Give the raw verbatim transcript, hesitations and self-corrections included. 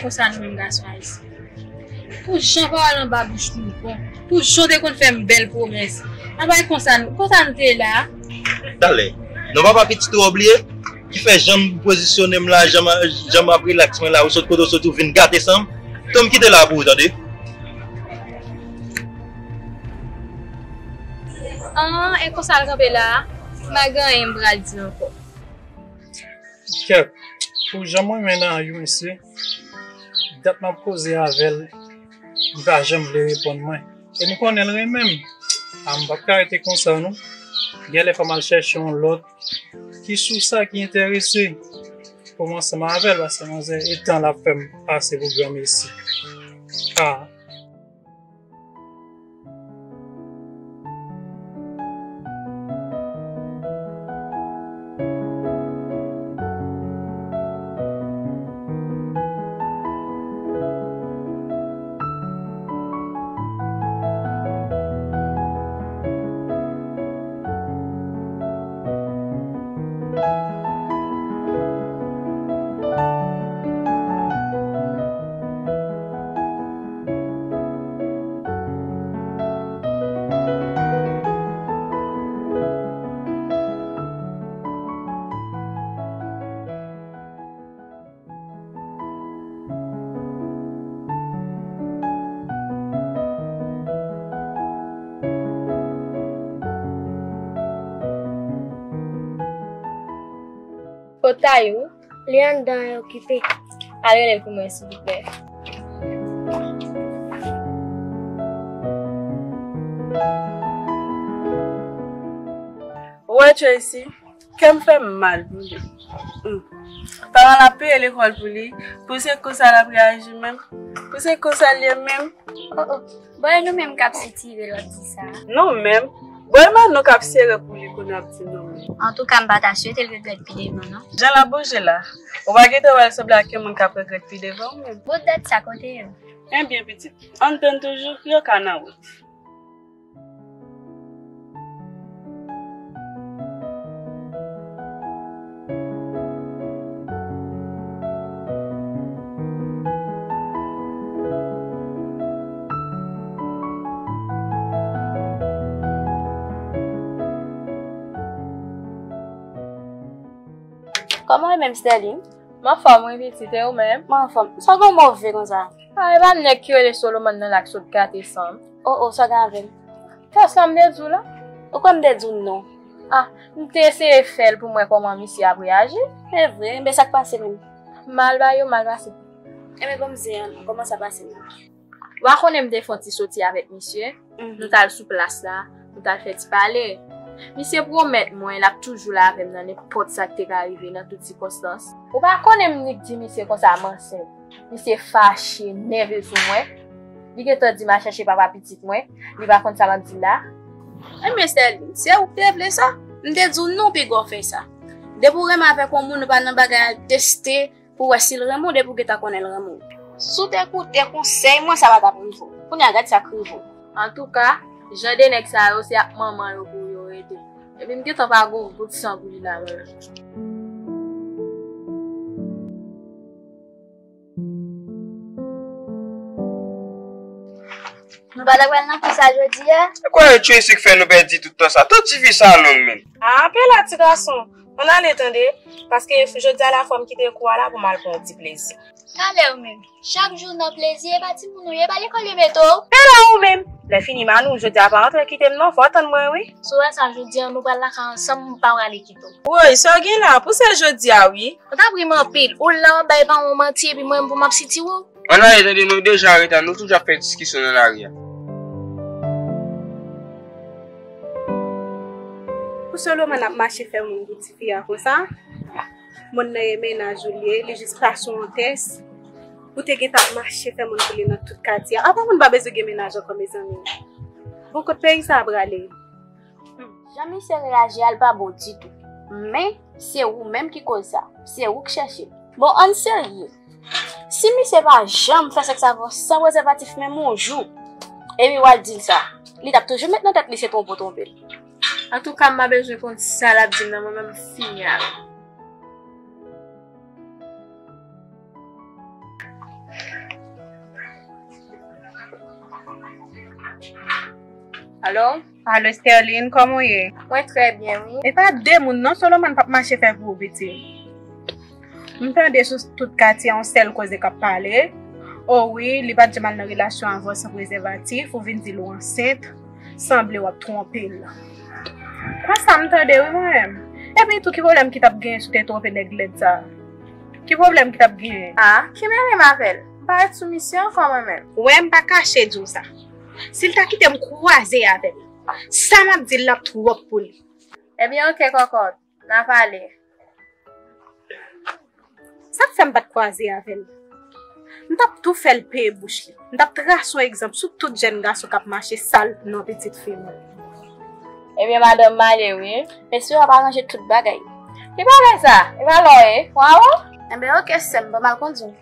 Konsa nou menm gason ayisyen. Pou jan pawòl anba bouch nou bon. Pou jan w te konn fè m bèl pwomès. Anba e konsa nou, konsa nou te la. Talè. Non papa pitit ou obliye. Ki fè jan m pozisyone m la, jan m, jan m ap rilaks mwen la, ou sot kote w sot ou vin gate san m. Tan m kite la pou ou tande. An, e konsa l kanpe la, m pa gen anyen m pral di ankò. Kèt, pou jan m renmen Nayou mesye, dat m ap koze avè l, li pa janm vle reponn mwen. E m konnen l renmen m. A m p ap ka rete konsa non. Genlè fò m al chèche yon lòt ki sou sa ki enterese pou m ansanm avè l, paske manzè e tan l ap fè m pase pou granmesi. A. Kot Tayou? Li anndan, e okipe. Al rele l pou mwen, silvouplè. Ou wè Tracy, kè m fè m mal pou li. Hmm. Paran l ap peye lekòl pou li, pou se konsa l ap reyaji menm, pou se konsa l ye menm. Oh, oh. Bon, e nou menm k ap sitire l w ap di sa. Nou menm? Bon, e men nou k ap sere pou li kounye a ap di nou menm. Antouka, m pa ta swete l regrèt pi devan, non. Jan l ap bouje la, ou pa gentan wè l sanble ak yon moun k ap regrèt pi devan ou menm. Bout dèt sa kote yo? Ebyen, pitit, ann tann toujou, yo ka nan wout. Kòman w ye menm, Sterline? M anfòm wi pitit, e ou menm? Mwen anfòm. Sa w gen w move konsa? A, e pa m nèg ki rele Solomon nan la k sot gate san m? O, o, sa w gen avè m? Fè sa m te di w la. Ou kwè m te di w non? A, m te eseye fè l pou m wè kòman misye ap reyaji. Se vre? Enben sa k pase menm? Mal ba yo, mal pase. Enben ban m zen an non, kòman sa pase menm? Ou pa konnen m te fè yon ti soti avèk misye? Mhm. Nou t al sou plas la, nou t al fè ti pale. Misye pwomèt mwen l ap toujou la avè m nan nenpòt sa k te ka rive, nan tout sikonstans. Ou pa konnen m nik di misye konsa m ansent. Misye fache, nève sou mwen. Li gentan di m al chèche papa pitit mwen. Li pa konn sa m ap di l la. Ebyen, Sterline, se ou k te vle sa? M te di w non, piga w fè sa. Depi w renmen avèk yon moun, ou pa nan bagay al teste, pou w wè si l renmen w, depi w gentan konnen l renmen w. Si w te koute konsèy mwen, sa pa t ap rive w. Kounye a, gad sa k rive w. Antouka, jan de nèg sa yo, se ak manman yo pou yo rete. Epi m gentan pa gen yon gout san pou li la menm. Nou pa ta pral nan kisa jodi a? Kwè yo Tracy k fè nou pèdi tout tan sa. Tout tifi sa long menm. A, pe la ti gason. Ann ale tande, paske jodi a la fò m kite kou a la pou m al pran yon ti plezi. Talè ou menm. Chak jou nan plezi, e pa timoun ou ye, e pa lekòl yo mete w. Talè ou menm. Lè fini Manou, jodi a pa antre kite m non, fò w tann mwen wi. Si w wè sa jodi a, nou pral lakay ansanm, m pa prale kite w. Woy, sa w gen la, pou se jodi a wi. Ou t ap ri m anpil, ou la w ap bay paran w manti epi mwen menm pou m ap sitire w. Ann ale tande, nou deja anreta, nou toujou ap fè diskisyon nan lari a. Pou Solomon ap mache fè moun pou tifi a konsa, moun nan e mennaj ou li ye, li jis pase yon tès. Ou te gentan ap mache fè moun pou li nan tout katye a. Apa moun pa bezwen gen mennaj ankò, mezanmi? Bon, kot peyi sa a prale? Jan misye reyaji a, l pa bon ditou. Men, se ou menm ki koz sa. Se ou k chèche l. Bon, ann serye. Si misye pa janm fè sèks avè w san prezèvatif menm yon jou, epi w al di l sa, li t ap toujou met nan tèt li se twonpe w twonpe l. Antouka, m pa bezwen konn sa l ap di m nan, mwen menm, m fini avè l. Alo? Alo, Sterline, kòman w ye? Mwen trè byen, wi. E pa de moun non Solomon p ap mache fè pou ou, pitit. M tande sou tout katye yon sèl koze k ap pale. O wi, li pa t janm al nan relasyon avè w san prezèvatif, ou vin di l ou ansent, sanble w ap twonpe l. Konsa m tande wi mwen menm. Epi tou ki pwoblèm ki t ap genyen si w te twonpe nèg lèd sa? Ki pwoblèm ki t ap genyen? A, ki mele m avè l? M pa ret sou misyon ankò mwen menm. Wè m pa kache di w sa. Si l ta kite m kwaze avè l, sa m ap di l ap twòp pou li. Ebyen oke kòkòt, n a pale. Sa k fè m pa t kwaze avè l? M t ap tou fè l peye bouch li. M t ap trase yon egzanp sou tout jèn gason k ap mache sal non pitit fi mwen. Ebyen madanm m ale wi. Mesye yo ap aranje tout bagay. Li pa fè sa, e pa lò ye, wawo. Enben oke sè m, ban m al kondui.